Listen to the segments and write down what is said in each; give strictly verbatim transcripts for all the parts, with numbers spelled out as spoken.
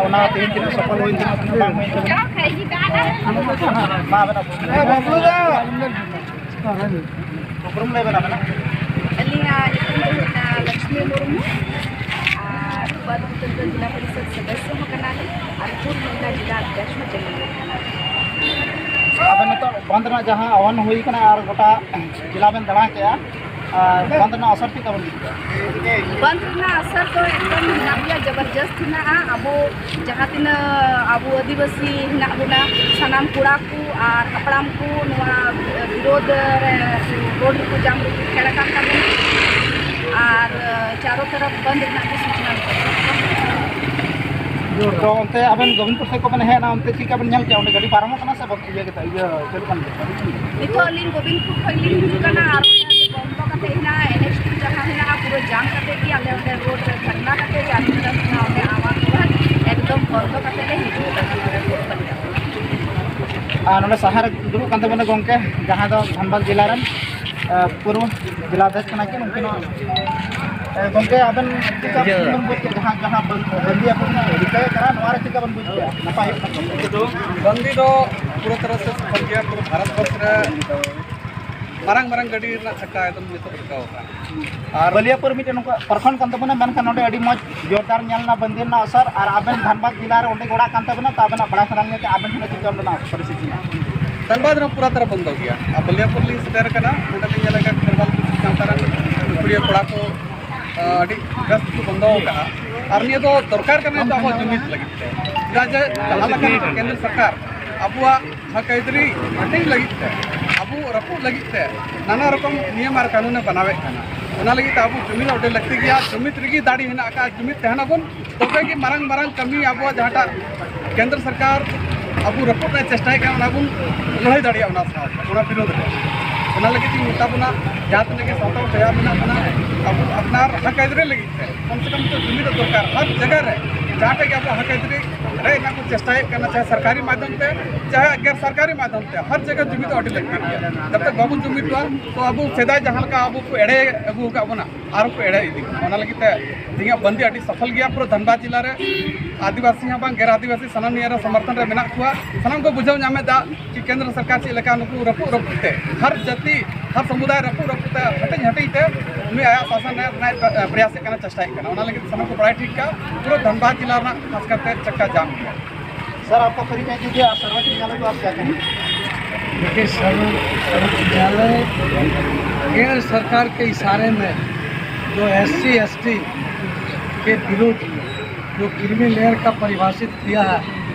ᱚᱱᱟ ᱛᱮᱦᱮᱧ ᱛᱤᱱᱟᱹᱜ ᱥᱚᱯᱷᱚᱞ ᱦᱩᱭ ᱠᱟᱱᱟ, ᱛᱤᱱᱟᱹᱜ ᱵᱟᱝ ᱦᱩᱭ ᱠᱟᱱᱟ᱾ ᱢᱟ ᱟᱵᱮᱱᱟᱜ ᱩᱯᱨᱩᱢ ᱞᱟᱹᱭ ᱵᱮᱱ ᱟᱵᱮᱱᱟᱜ᱾ ᱟᱹᱞᱤᱧᱟᱜ ᱧᱩᱛᱩᱢ ᱫᱚ ᱦᱩᱭᱩᱜ ᱠᱟᱱᱟ ᱞᱚᱠᱥᱢᱤ ᱢᱩᱨᱢᱩ, ᱟᱨ ᱩᱯᱟᱫᱷᱤ ᱧᱩᱛᱩᱢ ᱫᱚ ᱡᱮᱞᱟ ᱯᱚᱨᱤᱥᱚᱫ ᱥᱚᱫᱚᱥᱥᱚ ᱦᱚᱸ ᱠᱟᱱᱟᱞᱤᱧ, ᱟᱨ ᱯᱩᱨᱵᱚ ᱢᱮᱫᱽᱱᱟ ᱡᱮᱞᱟ ᱚᱫᱽᱫᱷᱭᱚᱠᱥ ᱦᱚᱸ ᱠᱟᱱᱟᱞᱤᱧ᱾ ᱟᱵᱮᱱ ᱱᱤᱛᱚᱜ ᱵᱚᱱᱫᱷ ᱨᱮᱱᱟᱜ ᱡᱟᱦᱟᱸ ᱟᱦᱣᱟᱱ ᱦᱩᱭ ᱠᱟᱱᱟ ᱟᱨ ᱜᱚᱴᱟ ᱡᱮᱞᱟ ᱵᱮᱱ ᱫᱟᱬᱟ ᱠᱮᱜᱼᱟ, ᱟᱨ ᱵᱚᱱᱫᱷ ᱨᱮᱱᱟᱜ ᱟᱥᱚᱨ ᱪᱮᱫ ᱞᱮᱠᱟ ᱵᱮᱱ ᱵᱩᱡᱷᱟᱹᱣ ᱠᱮᱜᱼᱟ? ᱵᱚᱱᱫᱷ ᱨᱮᱱᱟᱜ ᱟᱥᱚᱨ ᱫᱚ ᱮᱠᱫᱚᱢ ᱦᱮᱱᱟᱜ ᱜᱮᱭᱟ, ᱡᱚᱵᱚᱨᱡᱚᱥᱛ ᱦᱮᱱᱟᱜᱼᱟ᱾ ᱟᱵᱚ ᱡᱟᱦᱟᱸ ᱛᱤᱱᱟᱹᱜ ᱟᱵᱚ ᱟᱹᱫᱤᱵᱟᱹᱥᱤ ᱦᱮᱱᱟᱜ ᱵᱚᱱᱟ, ᱥᱟᱱᱟᱢ ᱠᱚᱲᱟ ᱠᱚ ᱟᱨ ᱦᱟᱯᱲᱟᱢ ᱠᱚ ᱱᱚᱣᱟ ᱵᱤᱨᱳᱫᱷ ᱨᱮ ᱨᱳᱰ ᱨᱮᱠᱚ ᱡᱟᱢ ᱨᱮᱠᱚ ᱯᱷᱮᱰ ᱟᱠᱟᱱ ᱛᱟᱵᱚᱱᱟ᱾ ᱟᱨ ᱪᱟᱨᱚ ᱛᱚᱨᱚᱯ ᱵᱚᱱᱫᱷ ᱨᱮᱱᱟᱜ ᱠᱚ ᱥᱩᱪᱱᱟ ᱢᱮᱱᱟᱜᱼᱟ᱾ ᱛᱚ ᱚᱱᱛᱮ ᱟᱵᱮᱱ ᱜᱳᱵᱤᱱᱫᱯᱩᱨ ᱥᱮᱫ ᱠᱷᱚᱱ ᱵᱮᱱ ᱦᱮᱡ ᱮᱱᱟ, ᱚᱱᱛᱮ ᱪᱮᱫ ᱞᱮᱠᱟ ᱵᱮᱱ ᱧᱮᱞ ᱠᱮᱜᱼᱟ? ᱚᱸᱰᱮ ᱜᱟᱹᱰᱤ ᱯᱟᱨᱚᱢᱚᱜ ᱠᱟᱱᱟ ᱥᱮ ᱵᱚᱱᱫᱷ ᱤᱭᱟᱹ ᱠᱟᱛᱮ, ᱤᱭᱟᱹ ᱪᱟᱹᱞᱩᱜ ᱠᱟᱱ ᱜᱮᱭᱟ? ᱱᱤᱛᱚᱜ ᱟᱹᱞᱤᱧ ᱜᱳᱵᱤᱱᱫᱯᱩᱨ ᱠᱷᱚᱱ ᱞᱤᱧ ᱦᱤᱡᱩᱜ ᱠᱟᱱᱟ, ᱟᱨ ᱚᱱᱛᱮ ᱵᱚᱱᱫᱚ ᱠᱟᱛᱮ ᱦᱮᱱᱟᱜᱼᱟ, ᱮᱱ ᱮᱭᱤᱪ ᱴᱩ ᱡᱟᱦᱟᱸ ᱦᱮᱱᱟᱜᱼᱟ, ᱯᱩᱨᱟᱹ ᱡᱟᱢ ᱠᱟᱛᱮ ᱜᱮ ᱟᱞᱮ ᱚᱸᱰᱮ ᱨᱳᱰ ᱨᱮ ᱫᱷᱟᱨᱱᱟ ᱠᱟᱛᱮ ᱜᱮ ᱟᱹᱞᱤᱧ ᱫᱚ ᱚᱸᱰᱮ ᱟᱣᱟᱡ ᱮᱠᱫᱚᱢ ᱵᱚᱱᱫᱚ ᱠᱟᱛᱮ ᱞᱮ ᱦᱤᱡᱩᱜ ᱠᱟᱱᱟ ᱱᱚᱰᱮ ᱠᱚ ᱵᱟᱹᱞᱤᱭᱟ᱾ ᱟᱨ ᱱᱚᱰᱮ ᱥᱟᱦᱟᱨ ᱨᱮ ᱫᱩᱲᱩᱵ ᱠᱟᱱ ᱛᱟᱵᱚᱱᱟ ᱜᱚᱢᱠᱮ, ᱡᱟᱦᱟᱸ ᱫᱚ ᱫᱷᱟᱱᱵᱟᱫᱽ ᱡᱮᱞᱟ ᱨᱮᱱ, ᱟᱨ ᱯᱩᱨᱩ ᱡᱮᱞᱟ ᱚᱫᱷᱭᱚᱠᱥ ᱠᱟᱱᱟ ᱠᱤᱱ ᱩᱱᱠᱤᱱ ᱦᱚᱸ᱾ ᱮ, ᱜᱚᱢᱠᱮ, ᱟᱵᱮᱱ ᱪᱮᱫ ᱞᱮᱠᱟ ᱤᱭᱟᱹ᱾ ᱵᱮᱱ ᱵᱩᱡᱽ ᱠᱮᱫᱟ? ᱡᱟᱦᱟᱸ, ᱡᱟᱦᱟᱸ ᱵᱟᱹᱱ-, ᱵᱟᱹᱱᱫᱤᱭᱟᱹ ᱠᱚ ᱨᱤᱠᱟᱹᱭᱮᱫ ᱠᱟᱱᱟ, ᱱᱚᱣᱟ ᱨᱮ ᱪᱮᱫ ᱞᱮᱠᱟ ᱵᱮᱱ ᱵᱩᱡᱽ ᱠᱮᱫᱟ? ᱱᱟᱯᱟᱭ ᱦᱩᱭᱩᱜ ᱠᱟᱱᱟ? ᱵᱟᱹᱱᱫᱤ ᱫᱚ ᱯᱩᱨᱟᱹ ᱛᱚᱨᱚᱦ ᱥᱮ ᱥᱚᱯᱷᱚᱞ ᱜᱮᱭᱟ, ᱯᱩᱨᱟᱹ ᱵᱷᱟᱨᱚᱛ ᱵᱚᱨᱥ ᱨᱮ ᱢᱟᱨᱟᱝ ᱢᱟᱨᱟᱝ ᱜᱟᱹᱰᱤ ᱨᱮᱱᱟᱜ ᱪᱟᱠᱟ ᱮᱠᱫᱚᱢ ᱱᱤᱛᱚᱜ ᱨᱟᱠᱟᱵ ᱟᱠᱟᱱᱟ᱾ ᱟᱨ ᱵᱟᱹᱞᱤᱭᱟᱹᱯᱩᱨ ᱢᱤᱫᱴᱮᱱ ᱱᱚᱝᱠᱟ ᱯᱨᱚᱠᱷᱚᱸᱰ ᱠᱟᱱ ᱛᱟᱵᱚᱱᱟ, ᱢᱮᱱᱠᱷᱟᱱ ᱱᱚᱰᱮ ᱟᱹᱰᱤ ᱢᱚᱡᱽ ᱡᱳᱨᱫᱟᱨ ᱧᱮᱞ ᱮᱱᱟ ᱵᱟᱹᱱᱫᱤ ᱨᱮᱱᱟᱜ ᱚᱥᱚᱨ, ᱟᱨ ᱟᱵᱮᱱ ᱫᱷᱟᱱᱵᱟᱫᱽ ᱡᱮᱞᱟ ᱨᱮ ᱚᱸᱰᱮ ᱜᱮ ᱚᱲᱟᱜ ᱠᱟᱱ ᱛᱟᱵᱮᱱᱟ, ᱛᱚ ᱟᱵᱮᱱᱟᱜ ᱵᱟᱲᱟᱭ ᱥᱟᱱᱟ ᱞᱤᱧᱟ ᱡᱮ ᱟᱵᱮᱱ ᱴᱷᱮᱱ ᱪᱮᱫ ᱞᱮᱠᱟ ᱚᱸᱰᱮᱱᱟᱜ ᱯᱚᱨᱤᱥᱛᱷᱤᱛᱤ ᱢᱮᱱᱟᱜᱼᱟ? ᱫᱷᱟᱱᱵᱟᱫᱽ ᱨᱮᱦᱚᱸ ᱯᱩᱨᱟᱹ ᱛᱟᱨᱟ ᱵᱚᱱᱫᱚ ᱜᱮᱭᱟ᱾ ᱟᱨ ᱵᱟᱹᱞᱤᱭᱟᱹᱯᱩᱨ ᱞᱤᱧ ᱥᱮᱴᱮᱨ ᱟᱠᱟᱱᱟ, ᱚᱸᱰᱮ ᱞᱤᱧ ᱧᱮᱞ ᱟᱠᱟᱫ ᱠᱷᱮᱨᱣᱟᱞ ᱥᱟᱶᱛᱟ ᱨᱮᱱ ᱥᱩᱯᱲᱤᱭᱟᱹ ᱠᱚᱲᱟ ᱠᱚ, ᱟᱹᱰᱤ ᱵᱮᱥ ᱠᱚ ᱵᱚᱱᱫᱚ ᱟᱠᱟᱫᱼᱟ᱾ ᱟᱨ ᱱᱤᱭᱟᱹ ᱫᱚ ᱫᱚᱨᱠᱟᱨ ᱠᱟᱱᱟ ᱱᱤᱛᱚᱜ ᱟᱵᱚᱣᱟᱜ ᱡᱩᱢᱤᱫ ᱞᱟᱹᱜᱤᱫ ᱛᱮ᱾ ᱪᱮᱫᱟᱜ ᱡᱮ ᱡᱟᱦᱟᱸ ᱞᱮᱠᱟ ᱱᱤᱛᱚᱜ ᱠᱮᱱᱫᱨᱚ ᱥᱚᱨᱠᱟᱨ ᱟᱵᱚᱣᱟᱜ ᱦᱚᱠ ᱟᱹᱭᱫᱟᱹᱨᱤ ᱦᱟᱹᱴᱤᱧ ᱞᱟᱹᱜᱤᱫ ᱛᱮ, ᱟᱵᱚ ᱨᱟᱹᱯᱩᱫ ᱞᱟᱹᱜᱤᱫ ᱛᱮ ᱱᱟᱱᱟ ᱨᱚᱠᱚᱢ ᱱᱤᱭᱚᱢ ᱟᱨ ᱠᱟᱹᱱᱩᱱᱮ ᱵᱮᱱᱟᱣᱮᱫ ᱠᱟᱱᱟ᱾ ᱚᱱᱟ ᱞᱟᱹᱜᱤᱫ ᱛᱮ ᱟᱵᱚ ᱡᱩᱢᱤᱫ ᱟᱹᱰᱤ ᱞᱟᱹᱠᱛᱤ ᱜᱮᱭᱟ᱾ ᱡᱩᱢᱤᱫ ᱨᱮᱜᱮ ᱫᱟᱲᱮ ᱦᱮᱱᱟᱜ ᱟᱠᱟᱫᱼᱟ᱾ ᱡᱩᱢᱤᱫ ᱛᱟᱦᱮᱱᱟᱵᱚᱱ, ᱛᱚᱵᱮ ᱜᱮ ᱢᱟᱨᱟᱝ ᱢᱟᱨᱟᱝ ᱠᱟᱹᱢᱤ ᱟᱵᱚᱣᱟᱜ ᱡᱟᱦᱟᱸᱴᱟᱜ ᱠᱮᱱᱫᱨᱚ ᱥᱚᱨᱠᱟᱨ ᱟᱵᱚ ᱨᱟᱹᱯᱩᱫ ᱨᱮ ᱪᱮᱥᱴᱟᱭ ᱠᱟᱱᱟ, ᱚᱱᱟ ᱵᱚᱱ ᱞᱟᱹᱲᱦᱟᱹᱭ ᱫᱟᱲᱮᱭᱟᱜᱼᱟ ᱚᱱᱟ ᱥᱟᱶ, ᱚᱱᱟ ᱵᱤᱨᱳᱫᱷ ᱨᱮ᱾ ᱚᱱᱟ ᱞᱟᱹᱜᱤᱫ ᱤᱧ ᱢᱮᱛᱟ ᱵᱚᱱᱟ, ᱡᱟᱦᱟᱸ ᱛᱤᱱᱟᱹᱜ ᱜᱮ ᱥᱟᱶᱛᱟ ᱵᱚᱭᱦᱟ ᱢᱮᱱᱟᱜ ᱵᱚᱱᱟ, ᱟᱵᱚ ᱟᱯᱱᱟᱨ ᱦᱚᱠ ᱟᱹᱭᱫᱟᱹᱨᱤ ᱞᱟᱹᱜᱤᱫ ᱛᱮ ᱠᱚᱢ ᱥᱮ ᱠᱚᱢ ᱱᱤᱛᱚᱜ ᱡᱩᱢᱤᱫ ᱫᱚ ᱫᱚᱨᱠᱟᱨ᱾ ᱦᱟᱨ ᱡᱟᱭᱜᱟ ᱨᱮ ᱡᱟᱦᱟᱸ ᱴᱷᱮᱱ ᱜᱮ ᱟᱵᱚᱣᱟᱜ ᱦᱚᱠ ᱟᱹᱭᱫᱟᱹᱨᱤ ᱮᱱᱟ ᱠᱚ ᱪᱮᱥᱴᱟᱭᱮᱫ ᱠᱟᱱᱟ, ᱪᱟᱦᱮ ᱥᱚᱨᱠᱟᱨᱤ ᱢᱟᱫᱽᱫᱷᱚᱢ ᱛᱮ, ᱪᱟᱦᱮ ᱜᱮᱨ ᱥᱚᱨᱠᱟᱨᱤ ᱢᱟᱫᱽᱫᱷᱚᱢ ᱛᱮ, ᱦᱟᱨ ᱡᱟᱭᱜᱟ ᱡᱩᱢᱤᱫ ᱟᱹᱰᱤ ᱞᱟᱹᱠᱛᱤ ᱜᱮᱭᱟ᱾ ᱡᱟᱵ ᱛᱟᱠ ᱵᱟᱵᱚᱱ ᱡᱩᱢᱤᱫᱚᱜᱼᱟ, ᱛᱚ ᱟᱵᱚ ᱥᱮᱫᱟᱭ ᱡᱟᱦᱟᱸ ᱞᱮᱠᱟ ᱟᱵᱚ ᱠᱚ ᱮᱲᱮ ᱟᱹᱜᱩ ᱟᱠᱟᱫ ᱵᱚᱱᱟ, ᱟᱨ ᱠᱚ ᱮᱲᱮ ᱤᱫᱤ ᱵᱚᱱᱟ᱾ ᱚᱱᱟ ᱞᱟᱹᱜᱤᱫ ᱛᱮ ᱛᱮᱦᱮᱧᱟᱜ ᱵᱟᱱᱫᱤ ᱟᱹᱰᱤ ᱥᱚᱯᱷᱚᱞ ᱜᱮᱭᱟ᱾ ᱯᱩᱨᱟᱹ ᱫᱷᱟᱱᱵᱟᱫᱽ ᱡᱮᱞᱟ ᱨᱮ ᱟᱹᱫᱤᱵᱟᱹᱥᱤ ᱦᱚᱸ ᱵᱟᱝ, ᱜᱮᱨ ᱟᱹᱫᱤᱵᱟᱹᱥᱤ ᱥᱟᱱᱟᱢ ᱱᱤᱭᱟᱹ ᱨᱮ ᱥᱚᱢᱚᱨᱛᱷᱚᱱ ᱨᱮ ᱢᱮᱱᱟᱜ ᱠᱚᱣᱟ᱾ ᱥᱟᱱᱟᱢ ᱠᱚ ᱵᱩᱡᱷᱟᱹᱣ ᱧᱟᱢᱮᱫᱟ ᱡᱮ ᱠᱮᱱᱫᱨᱚ ᱥᱚᱨᱠᱟᱨ ᱪᱮᱫ ᱞᱮᱠᱟ ᱱᱩᱠᱩ ᱨᱟᱹᱯᱩᱫ ᱨᱟᱹᱯᱩᱫ ᱛᱮ, ᱦᱟᱨ ᱡᱟᱹᱛᱤ, ᱦᱟᱨ ᱥᱚᱢᱩᱫᱟᱭ ᱨᱟᱹᱯᱩᱫ ᱨᱟᱹᱯᱩᱫ ᱛᱮ, ᱦᱟᱹᱴᱤᱧ ᱦᱟᱹᱴᱤᱧ ᱛᱮ ᱩᱱᱤ ᱟᱭᱟᱜ ᱥᱟᱥᱚᱱ ᱨᱮᱱᱟᱜ ᱯᱨᱚᱭᱟᱥᱮᱫ ᱠᱟᱱᱟ, ᱪᱮᱥᱴᱟᱭᱮᱫ ᱠᱟᱱᱟ᱾ ᱚᱱᱟ ᱞᱟᱹᱜᱤᱫ ᱥᱟᱱᱟᱢ ᱠᱚ ᱵᱟᱲᱟᱭ ᱴᱷᱤᱠ ᱠᱟᱜᱼᱟ, ᱯᱩᱨᱟᱹ ᱫᱷᱟᱱᱵᱟᱫᱽ ᱡᱮᱞᱟ ᱨᱮᱱᱟᱜ ᱠᱷᱟᱥ ᱠᱟᱨᱛᱮ ᱪᱟᱠᱟ ᱡᱟᱢ ᱜᱮᱭᱟ᱾ सर, आपका परिचय दीजिए, आप सर्वोच्च न्यायालय को आप क्या कहेंगे? देखिए, सर्व-, सर्वोच्च न्यायालय केंद्र सरकार के इशारे में जो एससी एसटी के विरुद्ध जो क्रीमी लेयर का परिभाषित किया है,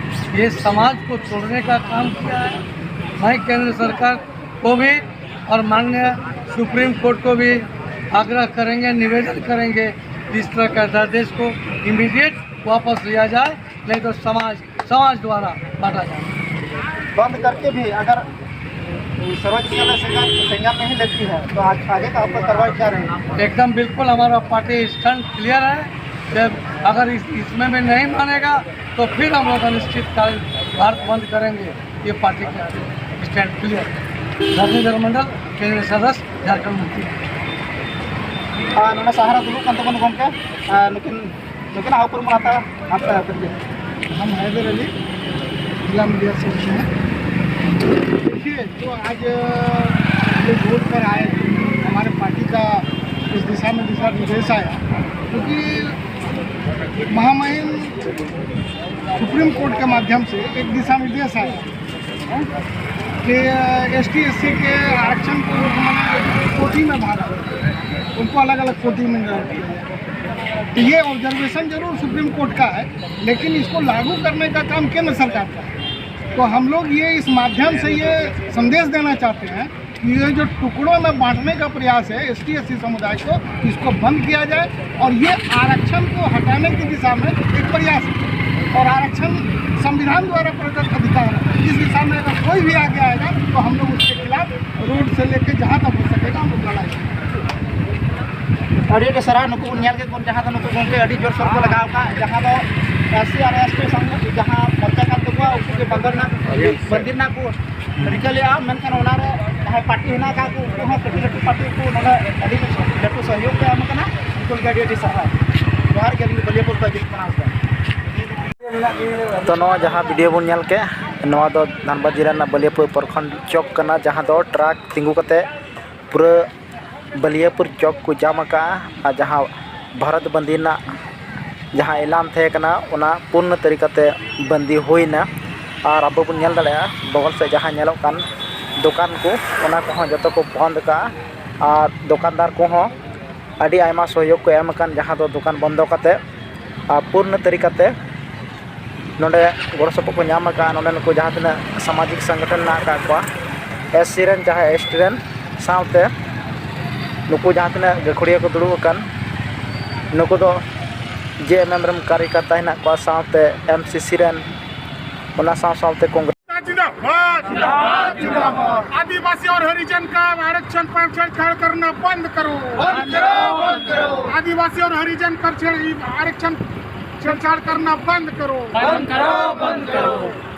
ये समाज को तोड़ने का काम किया है। मैं केंद्र सरकार को भी और माननीय सुप्रीम कोर्ट को भी आग्रह करेंगे, निवेदन करेंगे, इस तरह का अध्यादेश को इमीडिएट वापस लिया जाए, नहीं तो समाज, समाज द्वारा बांटा जाए। बंद करके भी अगर सर्वोच्च न्यायालय संज्ञान, संज्ञान नहीं लेती है, तो आज, आगे का आपका कार्रवाई क्या रहेगा? एकदम बिल्कुल, हमारा पार्टी स्टैंड क्लियर है कि अगर इस, इसमें भी नहीं मानेगा, तो फिर हम लोग अनिश्चितकालीन भारत बंद करेंगे। ये पार्टी का स्टैंड क्लियर है। धर्मेंद्र मंडल, केंद्रीय सदस्य, झारखंड मुक्ति। ᱟᱨ ᱱᱚᱰᱮ ᱥᱟᱦᱟᱨᱟ ᱫᱩᱲᱩᱵ ᱠᱟᱱ ᱛᱟᱵᱚᱱᱟ ᱜᱚᱢᱠᱮ, ᱟᱨ ᱱᱩᱠᱤᱱ, ᱱᱩᱠᱤᱱᱟᱜ ᱩᱯᱨᱩᱢ ᱦᱟᱛᱟᱣᱟ, ᱟᱯᱮ ᱟᱯᱮ ᱜᱮ᱾ हम हैदर अली, जिला मीडिया सेल से हैं। देखिए, जो आज हम लोग रोड पर आए, हमारे पार्टी का इस दिशा में दिशा निर्देश आया, क्योंकि महामहिम सुप्रीम कोर्ट के माध्यम से एक दिशा निर्देश आया कि एसटी एससी के आरक्षण को उन्होंने कोटि में बांटा, उनको अलग अलग कोटि में रखा। तो ये ऑब्जर्वेशन जरूर सुप्रीम कोर्ट का है, लेकिन इसको लागू करने का काम केंद्र सरकार का है। तो हम लोग ये इस माध्यम से ये संदेश देना चाहते हैं कि ये जो टुकड़ों में बांटने का प्रयास है एसटी एससी समुदाय को, इसको बंद किया जाए और ये आरक्षण को हटाने की दिशा में एक प्रयास है। और आरक्षण संविधान द्वारा प्रदत्त अधिकार है, इस दिशा में अगर कोई भी आगे आएगा तो हम लोग उसके खिलाफ रोड से लेके जहाँ तक हो सकेगा हम लोग लड़ाई। ᱟᱹᱰᱤ ᱟᱹᱰᱤ ᱥᱟᱨᱦᱟᱣ᱾ ᱱᱩᱠᱩ ᱵᱚᱱ ᱧᱮᱞ ᱠᱮᱫ ᱵᱚᱱ, ᱡᱟᱦᱟᱸ ᱫᱚ ᱱᱩᱠᱩ ᱜᱚᱢᱠᱮ ᱟᱹᱰᱤ ᱡᱳᱨ ᱥᱳᱨ ᱠᱚ ᱞᱟᱜᱟᱣ ᱟᱠᱟᱫ, ᱡᱟᱦᱟᱸ ᱫᱚ ᱮᱥ ᱥᱤ ᱟᱨ ᱮᱥ ᱴᱤ ᱥᱚᱝᱜᱚ ᱡᱟᱦᱟᱸ ᱢᱚᱨᱪᱟ ᱠᱟᱱ ᱛᱟᱠᱚᱣᱟ, ᱩᱱᱠᱩ ᱜᱮ ᱵᱟᱹᱫᱽ ᱨᱮᱱᱟᱜ, ᱵᱟᱹᱫᱽ ᱨᱮᱱᱟᱜ ᱠᱚ ᱨᱤᱠᱟᱹ ᱞᱮᱜᱼᱟ, ᱢᱮᱱᱠᱷᱟᱱ ᱚᱱᱟᱨᱮ ᱡᱟᱦᱟᱸᱭ ᱯᱟᱨᱴᱤ ᱦᱮᱱᱟᱜ ᱟᱠᱟᱫ ᱠᱚ, ᱩᱱᱠᱩ ᱦᱚᱸ ᱠᱟᱹᱴᱤᱡ ᱞᱟᱹᱴᱩ ᱯᱟᱨᱴᱤ ᱠᱚ ᱱᱚᱰᱮ ᱟᱹᱰᱤ ᱞᱟᱹᱴᱩ ᱥᱚᱦᱭᱳᱜᱽ ᱠᱚ ᱮᱢ ᱟᱠᱟᱱᱟ᱾ ᱩᱱᱠᱩ ᱞᱟᱹᱜᱤᱫ ᱟᱹᱰᱤ ᱟᱹᱰᱤ ᱥᱟᱨᱦᱟᱣ᱾ ᱡᱚᱦᱟᱨ ᱜᱮ, ᱟᱹᱞᱤᱧ ᱫᱚ ᱵᱟᱹᱞᱤᱭᱟᱹᱯᱩᱨ ᱠᱷᱚᱱ ᱡᱤᱞ ᱠᱟᱱᱟ᱾ ᱛᱚ, ᱱᱚᱣᱟ ᱡᱟᱦᱟᱸ ᱵᱷᱤᱰᱤᱭᱳ ᱵᱚᱱ ᱧᱮᱞ ᱠᱮᱫ, ᱱᱚᱣᱟ ᱫᱚ ᱫᱷᱟᱱᱵᱟᱫᱽ ᱡᱮᱞᱟ ᱨᱮᱱᱟᱜ ᱵᱟᱹᱞᱤᱭᱟᱹᱯᱩᱨ ᱯᱨᱚᱠᱷᱚᱸᱰ ᱪᱚᱠ ᱠᱟᱱᱟ, ᱡᱟᱦᱟᱸ ᱫᱚ ᱴᱨᱟᱠ ᱛᱤᱸᱜᱩ ᱠᱟᱛᱮ ᱯᱩᱨᱟᱹ ᱵᱟᱹᱞᱤᱭᱟᱹᱯᱩᱨ ᱪᱚᱠ ᱠᱚ ᱡᱟᱢ ᱟᱠᱟᱫᱼᱟ᱾ ᱟᱨ ᱡᱟᱦᱟᱸ ᱵᱷᱟᱨᱚᱛ ᱵᱟᱸᱫᱤ ᱨᱮᱱᱟᱜ ᱡᱟᱦᱟᱸ ᱮᱞᱟᱱ ᱛᱟᱦᱮᱸ ᱠᱟᱱᱟ, ᱚᱱᱟ ᱯᱩᱨᱱᱚ ᱛᱟᱹᱨᱤᱠᱟᱛᱮ ᱵᱟᱹᱱᱫᱤ ᱦᱩᱭᱱᱟ᱾ ᱟᱨ ᱟᱵᱚ ᱵᱚᱱ ᱧᱮᱞ ᱫᱟᱲᱮᱭᱟᱜᱼᱟ, ᱵᱚᱜᱚᱞ ᱥᱮᱫ ᱡᱟᱦᱟᱸ ᱧᱮᱞᱚᱜ ᱠᱟᱱ ᱫᱚᱠᱟᱱ ᱠᱚ, ᱚᱱᱟ ᱠᱚᱦᱚᱸ ᱡᱚᱛᱚ ᱠᱚ ᱵᱚᱱᱫ ᱟᱠᱟᱫᱼᱟ᱾ ᱟᱨ ᱫᱚᱠᱟᱱᱫᱟᱨ ᱠᱚᱦᱚᱸ ᱟᱹᱰᱤ ᱟᱭᱢᱟ ᱥᱚᱦᱭᱳᱜᱽ ᱠᱚ ᱮᱢ ᱟᱠᱟᱱ, ᱡᱟᱦᱟᱸ ᱫᱚ ᱫᱚᱠᱟᱱ ᱵᱚᱱᱫᱚ ᱠᱟᱛᱮ ᱟᱨ ᱯᱩᱨᱱᱚ ᱛᱟᱹᱨᱤᱠᱟᱛᱮ ᱱᱚᱰᱮ ᱜᱚᱲᱚ ᱥᱚᱯᱚᱦᱚᱫ ᱠᱚ ᱧᱟᱢ ᱟᱠᱟᱫᱼᱟ᱾ ᱱᱚᱰᱮ ᱱᱩᱠᱩ ᱡᱟᱦᱟᱸ ᱛᱤᱱᱟᱹᱜ ᱥᱟᱢᱟᱡᱤᱠ ᱥᱚᱝᱜᱚᱴᱷᱚᱱ ᱢᱮᱱᱟᱜ ᱟᱠᱟᱫ ᱠᱚᱣᱟ, ᱮᱥ ᱥᱤ ᱨᱮᱱ ᱡᱟᱦᱟᱸᱭ ᱮᱥ ᱴᱤ ᱨᱮᱱ, ᱥᱟᱶᱛᱮ ᱱᱩᱠᱩ ᱡᱟᱦᱟᱸ ᱛᱤᱱᱟᱹᱜ ᱜᱟᱹᱠᱷᱩᱲᱤᱭᱟᱹ ᱠᱚ ᱫᱩᱲᱩᱵ ᱟᱠᱟᱱ, ᱱᱩᱠᱩ ᱫᱚ ᱡᱮ ᱮᱢ ᱮᱢ ᱨᱮᱱ ᱠᱟᱨᱭᱚᱠᱚᱨᱛᱟ ᱦᱮᱱᱟᱜ ᱠᱚᱣᱟ, ᱥᱟᱶᱛᱮ ᱮᱢ ᱥᱤ ᱥᱤ ᱨᱮᱱ, ᱚᱱᱟ ᱥᱟᱶ ᱥᱟᱶᱛᱮ ᱠᱚᱝᱜᱨᱮᱥ᱾ जिंदाबाद। जिंदाबाद, जिंदाबाद। आदिवासी और हरिजन का आरक्षण पर छेड़छाड़ करना बंद करो। बंद करो, बंद करो। आदिवासी और हरिजन पर छेड़, आरक्षण छेड़छाड़ करना बंद करो। बंद करो, बंद करो।